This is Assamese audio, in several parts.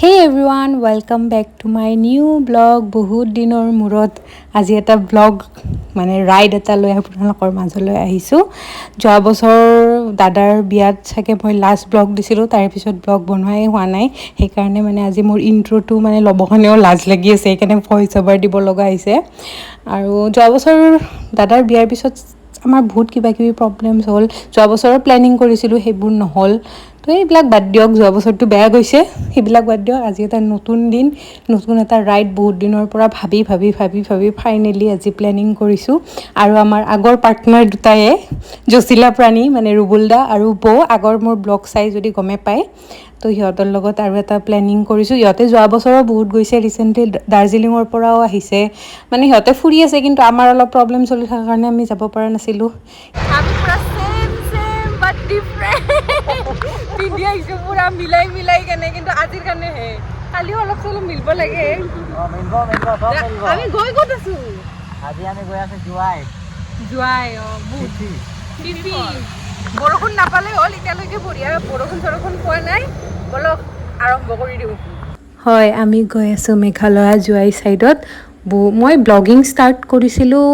Hey everyone, welcome back to my new vlog. বহুত দিনৰ মূৰত আজি এটা ব্লগ, মানে ৰাইড এটা লৈ আপোনালোকৰ মাজলৈ আহিছোঁ। যোৱা বছৰ দাদাৰ বিয়াত চাগে মই লাষ্ট ব্লগ দিছিলোঁ, তাৰপিছত ব্লগ বনোৱাই হোৱা নাই। সেইকাৰণে মানে আজি মোৰ ইণ্ট্ৰ'টো মানে ল'ব কাৰণেও লাজ লাগি আছে, সেইকাৰণে ভইচ অভাৰ দিব লগা হৈছে। আৰু যোৱা বছৰ দাদাৰ বিয়াৰ পিছত আমাৰ বহুত কিবা কিবি প্ৰব্লেমছ হ'ল। যোৱা বছৰৰ প্লেনিং কৰিছিলোঁ, সেইবোৰ নহ'ল। তো এইবিলাক বাদ দিয়ক, যোৱা বছৰটো বেয়া গৈছে, সেইবিলাক বাদ দিয়ক। আজি এটা নতুন দিন, নতুন এটা ৰাইড। বহুত দিনৰ পৰা ভাবি ভাবি ভাবি ভাবি ফাইনেলি আজি প্লেনিং কৰিছোঁ। আৰু আমাৰ আগৰ পাৰ্টনাৰ দুটায়ে, জচিলা প্ৰাণী, মানে ৰুবুল দা আৰু বৌ, আগৰ মোৰ ব্লগ চাই যদি গমে পায়। তো সিহঁতৰ লগত আৰু এটা প্লেনিং কৰিছোঁ। সিহঁতে যোৱা বছৰো বহুত গৈছে, ৰিচেণ্টলি দাৰ্জিলিঙৰ পৰাও আহিছে। মানে সিহঁতে ফুৰি আছে, কিন্তু আমাৰ অলপ প্ৰব্লেম চলি থকাৰ কাৰণে আমি যাব পৰা নাছিলোঁ। আমি পুৰা চেম চেম বাট ডিফাৰেণ্ট পিন্ধি আহিছোঁ, পুৰা মিলাই মিলাই কেনে। কিন্তু আজিৰ কাৰণেহে, কালিও অলপ চলপ মিলিব লাগে। অ, মিলব, মিলব, চব মিলব। আমি গৈ ক'ত আছো? আজি আমি গৈ আছো জোৱাই। জোৱাই, অ, বহুত ফিফি। বৰষুণ নাপালে হ'ল। এতিয়ালৈকে বঢ়িয়া, বৰষুণ চৰষুণ পোৱা নাই। বলক, আৰম্ভ কৰি দিওঁ। হয়, আমি গৈ আছোঁ মেঘালয়া জোৱাই ছাইডত। মই ব্লগিং ষ্টাৰ্ট কৰিছিলোঁ,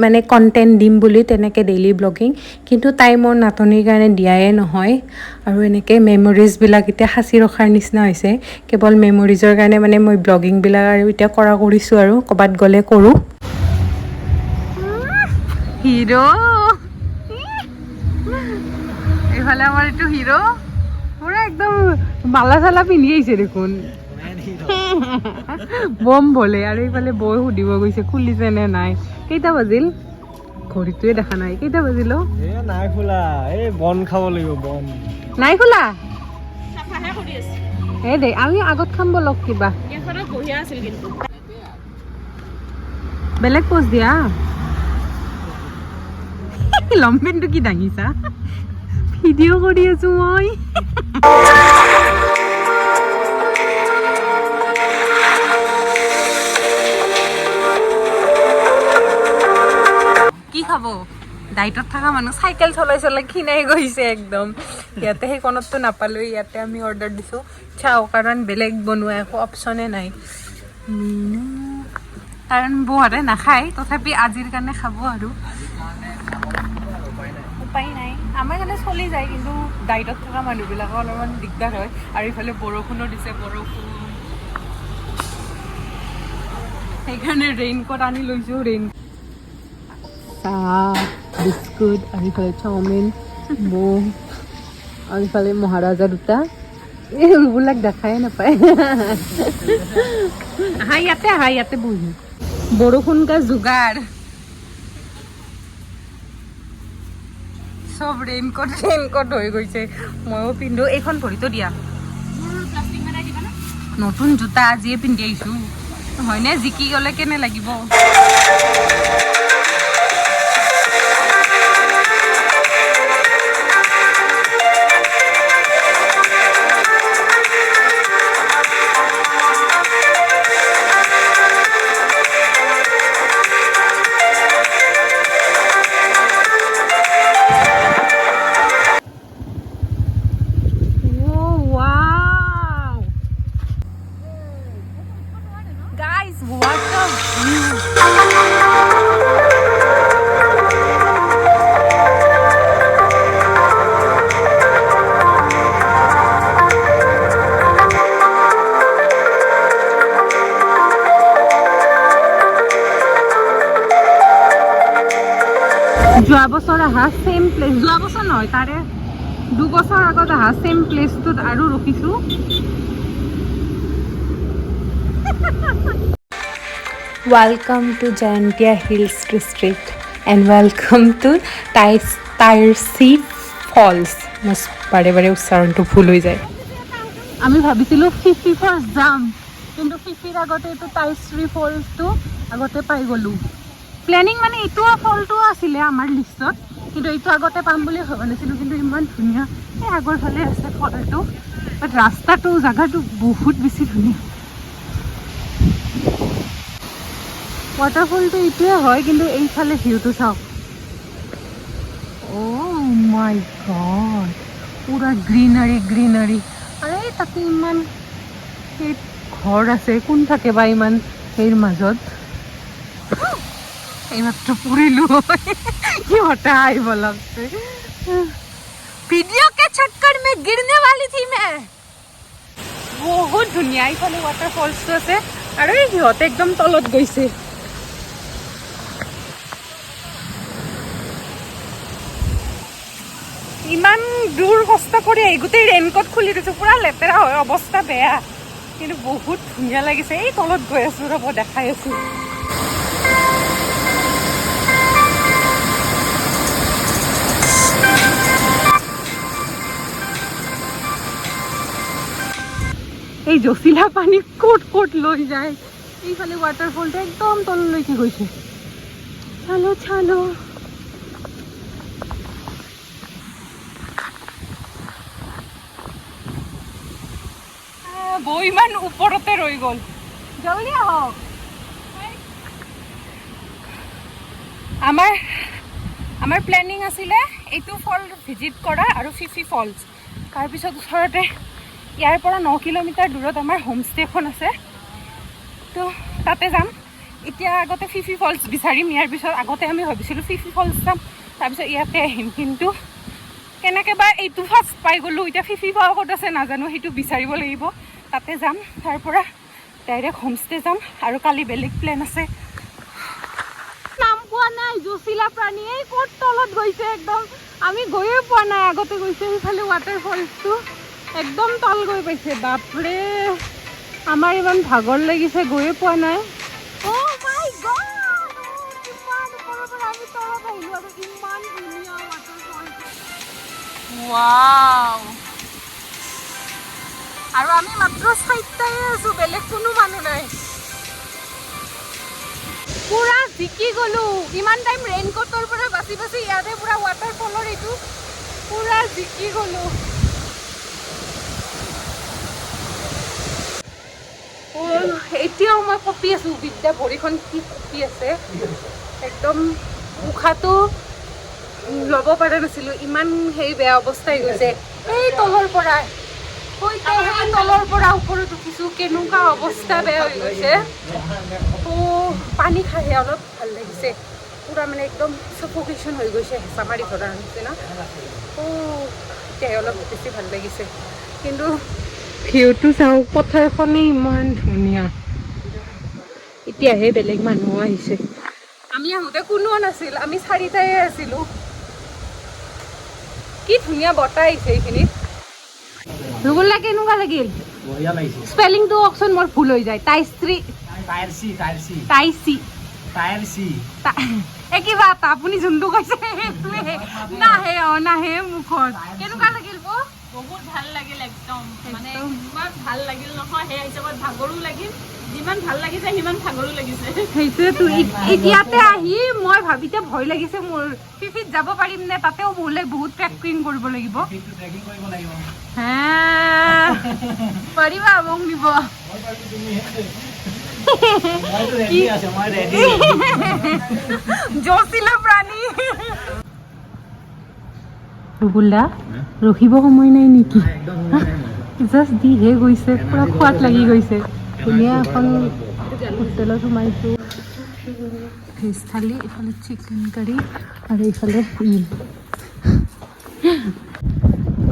মানে কণ্টেণ্ট দিম বুলি তেনেকৈ ডেইলি ব্লগিং, কিন্তু টাইমৰ নাটনিৰ কাৰণে দিয়াই নহয়। আৰু এনেকৈ মেমৰিজবিলাক এতিয়া সাঁচি ৰখাৰ নিচিনা হৈছে। কেৱল মেমৰিজৰ কাৰণে মানে মই ব্লগিংবিলাক আৰু এতিয়া কৰা কৰিছোঁ আৰু ক'ৰবাত গ'লে কৰোঁ। হিৰ', এইফালে আমাৰ এইটো হিৰ' পুৰা একদম মালা চালা পিন্ধি আহিছে দেখোন, বম বলে। আৰু এইফালে বৌ সুধিব গৈছে খুলিছে নে নাই। কেইটা বাজিল? ঘড়ীটোৱে দেখা নাই। কেইটা বাজিল অ'? এ নাই খোলা, এই বন খাব লাগিব, বন। নাই খোলা। এই দে, আমি আগত খাম বলক কিবা। বেলেগ পোজ দিয়া। লম্পেনটো কি দাঙিছা? ভিডিঅ' কৰি আছো মই। কি খাব? ডাইটত থকা মানুহ, চাইকেল চলাই চলাই ক্ষীণাই গৈছে একদম। ইয়াতে সেইকণততো নাপালোঁ, ইয়াতে আমি অৰ্ডাৰ দিছোঁ চাওঁ, কাৰণ বেলেগ বনোৱা একো অপশ্যনে নাই। মিনু, কাৰণ বৌহঁতে নাখায়, তথাপি আজিৰ কাৰণে খাব আৰু উপায় নাই। আমাৰ কাৰণে চলি যায়, কিন্তু ডাইটত থকা মানুহবিলাকৰ অলপমান দিগদাৰ হয়। আৰু ইফালে বৰষুণো দিছে, বৰষুণ, সেইকাৰণে ৰেইনকোট আনি লৈছোঁ। ৰেইন, চাহ, বিস্কুট আৰু ইফালে চাওমিন। বৌ আৰু ইফালে মহাৰাজা দুটা, এই ৰুবুলাক দেখাই নাপায়। আহা ইয়াতে, আহা ইয়াতে বহি। বৰষুণ কা যোগাৰ, চব ৰেইনকোট ৰেইনকোট হৈ গৈছে। ময়ো পিন্ধো। এইখন ভৰিতো দিয়া। নতুন জোতা আজিয়ে পিন্ধি আহিছো, হয়নে? জিকি গ'লে কেনে লাগিব? Oh, wow! Guys, what a view! যোৱা বছৰ অহা ছেম প্লেচ, যোৱা বছৰ নহয়, তাৰে 2 বছৰ আগত অহা ছেম প্লেচটোত আৰু ৰখিছোঁ। Welcome to Jaintia Hills District and welcome to Tyrsi Falls. মোৰ বাৰে বাৰে উচ্চাৰণটো ভুল হৈ যায়। আমি ভাবিছিলোঁ ফিফি ফলছ যাম, কিন্তু ফিফিৰ আগতে এইটো টাইশ্ৰী ফলছটো আগতে পাই গ'লোঁ। প্লেনিং মানে এইটো ফলটোও আছিলে আমাৰ লিষ্টত, কিন্তু এইটো আগতে পাম বুলি ভবা নাছিলোঁ। কিন্তু ইমান ধুনীয়া, এই আগৰ ফালে আছে ফলটো, বাট ৰাস্তাটো, জাগাটো বহুত বেছি ধুনীয়া। ৱাটাৰফলটো এইটোৱে হয়, কিন্তু এইফালে ভিউটো চাওক। অ' মাই গড, পুৰা গ্ৰীনাৰী গ্ৰীনাৰী। আৰু এই তাতে ইমান সেই ঘৰ আছে, কোন থাকে বা ইমান সেইৰ মাজত। এইমাত্ৰ পুৰিলো, সিহঁতে আহিব লাগছে। ভিডিঅ' কে চক্কৰ মে গিৰনে वाली थी मैं। বহুত ধুনীয়া, এইফালে ৱাটাৰ ফলছটো আছে আৰু এই সিহঁতে একদম তলত গৈছে। ইমান দূৰ কষ্ট কৰি আহি গোটেই ৰেইনকোট খুলি দিছো, পুৰা লেতেৰা হয়, অৱস্থা বেয়া, কিন্তু বহুত ধুনীয়া লাগিছে। এই তলত গৈ আছো, ৰ'ব দেখাই আছো। এই জচিলা পানী ক'ত ক'ত লৈ যায়। এইফালে ৱাটাৰফলটো একদম তললৈকে গৈছে। চালো চালো। বৌ ইমান ওপৰতে ৰৈ গ'ল, জলদি আহক। আমাৰ প্লেনিং আছিলে এইটো ফল ভিজিট কৰা আৰু ফিফি ফলছ। তাৰপিছত ওচৰতে ইয়াৰ পৰা 9 কিলোমিটাৰ দূৰত আমাৰ হোমষ্টেখন আছে, তো তাতে যাম। এতিয়া আগতে ফিফি ফলছ বিচাৰিম। ইয়াৰ পিছত আগতে আমি ভাবিছিলোঁ ফিফি ফলছ যাম, তাৰপিছত ইয়াতে আহিম, কিন্তু কেনেকৈ বা এইটো ফাৰ্ষ্ট পাই গ'লোঁ। এতিয়া ফিফি ফল ক'ত আছে নাজানো, সেইটো বিচাৰিব লাগিব। তাতে যাম, তাৰ পৰা ডাইৰেক্ট হোমষ্টে যাম আৰু কালি বেলেগ প্লেন আছে। নাম পোৱা নাই। জচিলা প্ৰাণী এই ক'ত তলত গৈছে একদম, আমি গৈয়ে পোৱা নাই। আগতে গৈছে সেইফালে ৱাটাৰফলছটো একদম তল গৈ পাইছে। বাপৰে, আমাৰ ইমান ভাগৰ লাগিছে, গৈয়ে পোৱা নাই। Oh my God! কিমান ওপৰৰ পৰা আমি তলত আহিলো আৰু ইমান ধুনীয়া ৱাটাৰফল। ৱাও! আৰু আমি মাত্ৰ চাৰিটাই আছো, বেলেগ কোনো মানুহ নাই। পুৰা জিকি গলো। ইমান টাইম ৰেইনকোটৰ পৰা বাচি বাচি ইয়াতে পুৰা ৱাটাৰফলৰ এইটো পুৰা জিকি গলো। এতিয়াও মই কঁপি আছো। বিদ্যা, ভৰিখন কি কঁপি আছে একদম। উশাহটো ল'ব পৰা নাছিলো, ইমান সেই বেয়া অৱস্থা হৈ গৈছে। এই তলৰ পৰা, হয়তো সেই তলৰ পৰা ওপৰত উঠিছো, কেনেকুৱা অৱস্থা বেয়া হৈ গৈছে। পানী খাইহে অলপ ভাল লাগিছে। পুৰা মানে একদম চফকেশ্যন হৈ গৈছে, হেঁচা মাৰি ধৰাৰ নিচিনা। এতিয়াহে অলপ বেছি ভাল লাগিছে। কিন্তু ভিউটো চাওক, পথাৰখনেই ইমান ধুনীয়া। এতিয়াহে বেলেগ মানুহো আহিছে। আমি আহোঁতে কোনো নাছিল, আমি চাৰিটায়ে আছিলো। কি ধুনীয়া বতাহ আহিছে এইখিনিত। ৰুবুল্লা, কেনেকুৱা লাগিল? বঢ়িয়া লাগিছে। স্পেলিংটো কওকচোন, মোৰ ভুল হৈ যায়। টাইশ্ৰী। টায়াৰ চি, টায়াৰ চি। টাইচি। টায়াৰ চি। এই কিবা এটা আপুনি যোনটো কৈছে সেইটোৱে নাহে। অ, নাহে মুখত। কেনেকুৱা লাগিল বৌ? বহুত ভাল লাগিল একদম মানে। একদম। ইমান ভাল লাগিল নহয়, সেই হিচাপত ভাগৰো লাগিল। যিমান ভাল লাগিছে সিমান ভাগৰো লাগিছে। সেইটোৱেতো। এতিয়াতে আহি মই ভাবি এতিয়া ভয় লাগিছে মোৰ, ফিফিত যাব পাৰিম নে? তাতেও বোলে বহুত ট্ৰেকিং কৰিব লাগিব। ট্ৰেকিং কৰিব লাগিব। হে, পাৰিবা মোক নিব? মই পাৰিছো, তুমি মইতো ৰেডি আছে, মই ৰেডি। জচিলা প্ৰাণী। ৰুবুল দা, ৰখিব সময় নাই নেকি? একদম সময় নাই মোৰ। জাষ্ট দিহে গৈছে, পুৰা খোৱাত লাগি গৈছে। ধুনীয়া এখন হোটেলত সোমাইছোঁ। ভেজ থালি, এইফালে চিকেন কাৰী আৰু এইফালে ই।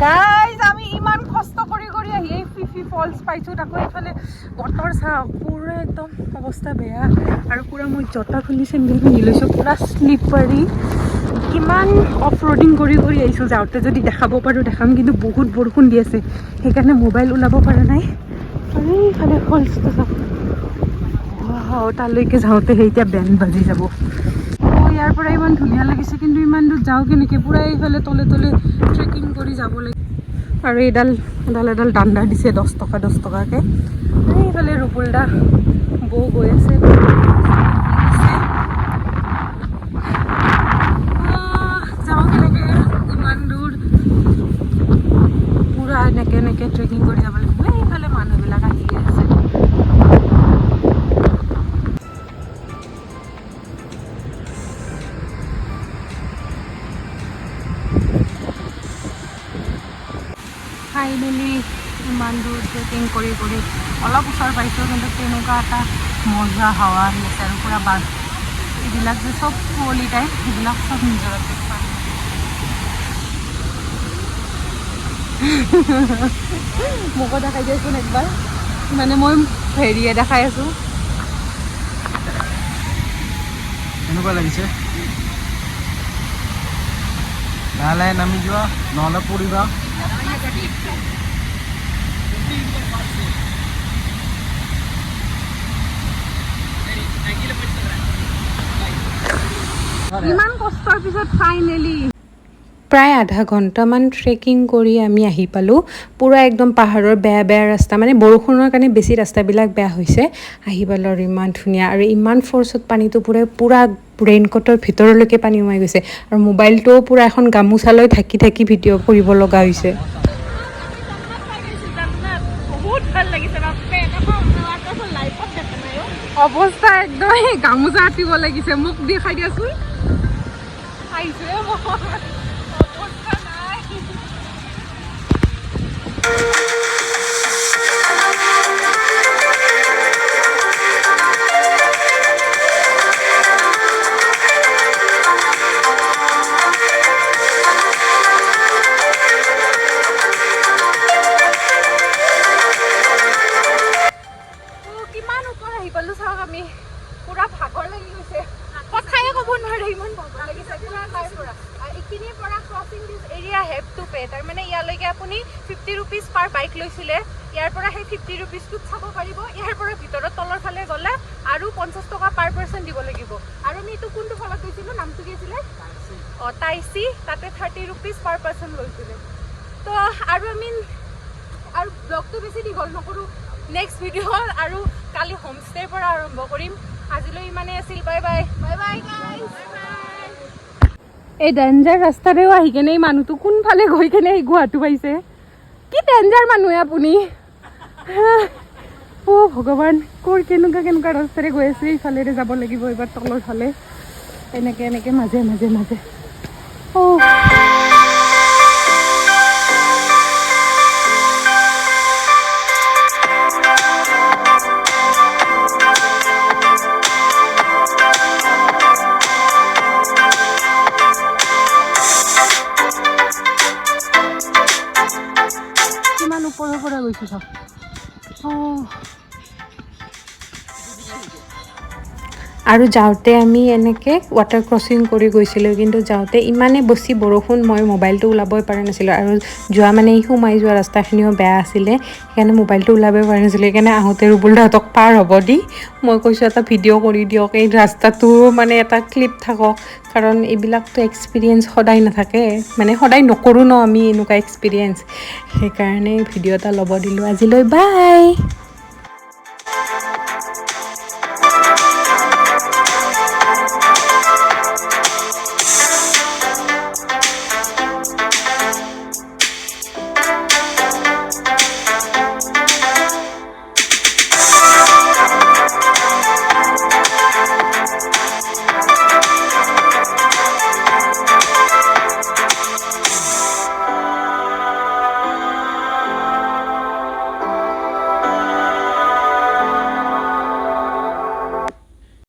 গাইজ, আমি ইমান কষ্ট কৰি কৰি আহি এই ফিফি ফলছ পাইছোঁ। তাকো এইফালে বতৰ চাওক, পুৰা একদম অৱস্থা বেয়া আৰু পুৰা মই জোতা খুলি চেণ্ডেল পিন্ধি লৈছোঁ, পুৰা শ্লিপাৰী। কিমান অফ ৰ'ডিং কৰি কৰি আহিছোঁ। যাওঁতে যদি দেখাব পাৰোঁ দেখাম, কিন্তু বহুত বৰষুণ দি আছে, সেইকাৰণে মোবাইল ওলাব পৰা নাই। আৰু এইফালে ফলছটো চাওক। ৱাও, তালৈকে যাওঁতে সেই এতিয়া বেণ্ড বাজি যাব। অঁ, ইয়াৰ পৰা ইমান ধুনীয়া লাগিছে, কিন্তু ইমান দূৰ যাওঁ কেনেকৈ? পূৰা এইফালে তলে তলে ট্ৰেকিং কৰি যাব লাগিব। আৰু এইডাল এডাল এডাল দাণ্ডা দিছে 10 টকা 10 টকাকৈ। এইফালে ৰুবুল দা বৌ গৈ আছে। যাওঁ কেনেকৈ ইমান দূৰ? পূৰা এনেকৈ এনেকৈ ট্ৰেকিং কৰি যাব লাগিব। এইফালে মানুহবিলাক আহিয়ে আছে। ফাইনেলি ইমান দূৰ ট্ৰেক ট্ৰেকিং কৰি কৰি অলপ ওচৰ পাইছোঁ, কিন্তু কেনেকুৱা এটা মজা হাৱা আহি আছে। আৰু পূৰা বাঘ এইবিলাক যে চব কুঁৱলী টাইপ, সেইবিলাক চব নিজৰাতে পানী। মোকো দেখাই দিয়াচোন একবাৰ। মানে মই হেৰিয়ে দেখাই আছোঁ। কেনেকুৱা লাগিছে? লাহে লাহে নামি যোৱা, নহ'লে পৰিবা। ইমান কষ্টৰ পিছত ফাইনেলি প্ৰায় আধা ঘণ্টামান ট্ৰেকিং কৰি আমি আহি পালোঁ। পূৰা একদম পাহাৰৰ বেয়া বেয়া ৰাস্তা, মানে বৰষুণৰ কাৰণে বেছি ৰাস্তাবিলাক বেয়া হৈছে। আহি পালোঁ আৰু ইমান ধুনীয়া আৰু ইমান ফ'ৰ্চত পানীটো পূৰা পূৰা ৰেইনকোটৰ ভিতৰলৈকে পানী সোমাই গৈছে আৰু মোবাইলটোও পূৰা এখন গামোচা লৈ ঢাকি ঢাকি ভিডিঅ' কৰিব লগা হৈছে। বহুত ভাল লাগিছে বাপৰে, এনেকুৱা ৱাটাৰফল লাইফত দেখা নাই অ'। অৱস্থা একদম এই গামোচা আঁতিব লাগিছে। মোক দেখাই দিয়াচোন। আহিছে অৱস্থা নাই। অ', কিমান ওপৰ আহি পালো চাওক আমি। পুৰা ভাগৰ লাগি গৈছে, কথায়ে ক'ব নোৱাৰে, ইমান ভাগৰ লাগিছে। পুৰা তাৰ পৰা আৰু এইখিনিৰ পৰা crossing this area have to pay. তাৰমানে ইয়ালৈকে আপুনি 50 ৰুপিজ পাৰ বাইক লৈছিলে। ইয়াৰ পৰা সেই 50 ৰুপিজটোত চাব পাৰিব। ইয়াৰ পৰা ভিতৰত তলৰ ফালে গ'লে আৰু 50 টকা পাৰ পাৰ্চন দিব লাগিব। আৰু আমি এইটো কোনটো ফলত গৈছিলোঁ, নামটো কি আছিলে? অঁ, টাইচি। তাতে 30 ৰুপিজ পাৰ পাৰ্চন লৈছিলে। তো আৰু আমি আৰু ব্লগটো বেছি দীঘল নকৰোঁ। নেক্সট ভিডিঅ' আৰু কালি হোমষ্টেৰ পৰা আৰম্ভ কৰিম। আজিলৈ ইমানেই আছিল। Bye bye, bye bye guys. এই ডেঞ্জাৰ ৰাস্তাৰেও আহি কেনে এই মানুহটো কোনফালে গৈ কেনে এই গুহাটো পাইছে? কি ডেঞ্জাৰ মানুহে আপুনি! অ' ভগৱান, ক'ৰ কেনেকুৱা কেনেকুৱা ৰাস্তাৰে গৈ আছে! এইফালেৰে যাব লাগিব এইবাৰ, তলৰ ফালে, এনেকে এনেকে মাজে মাজে মাজে। অ' কিমান ওপৰৰ পৰা গৈছোঁ চাওক। অঁ, আৰু যাওঁতে আমি এনেকৈ ৱাটাৰ ক্ৰচিং কৰি গৈছিলোঁ, কিন্তু যাওঁতে ইমানেই বেছি বৰষুণ, মই মোবাইলটো ওলাবই পৰা নাছিলোঁ। আৰু যোৱা মানে এই সোমাই যোৱা ৰাস্তাখিনিও বেয়া আছিলে, সেইকাৰণে মোবাইলটো ওলাবই পৰা নাছিলোঁ। সেইকাৰণে আহোঁতে ৰুবুল দাহঁতক পাৰ হ'ব দি মই কৈছোঁ, এটা ভিডিঅ' কৰি দিয়ক, এই ৰাস্তাটো মানে এটা ক্লিপ থাকক। কাৰণ এইবিলাকতো এক্সপিৰিয়েঞ্চ সদায় নাথাকে, মানে সদায় নকৰোঁ ন আমি এনেকুৱা এক্সপিৰিয়েঞ্চ। সেইকাৰণে ভিডিঅ' এটা ল'ব দিলোঁ। আজিলৈ বাই।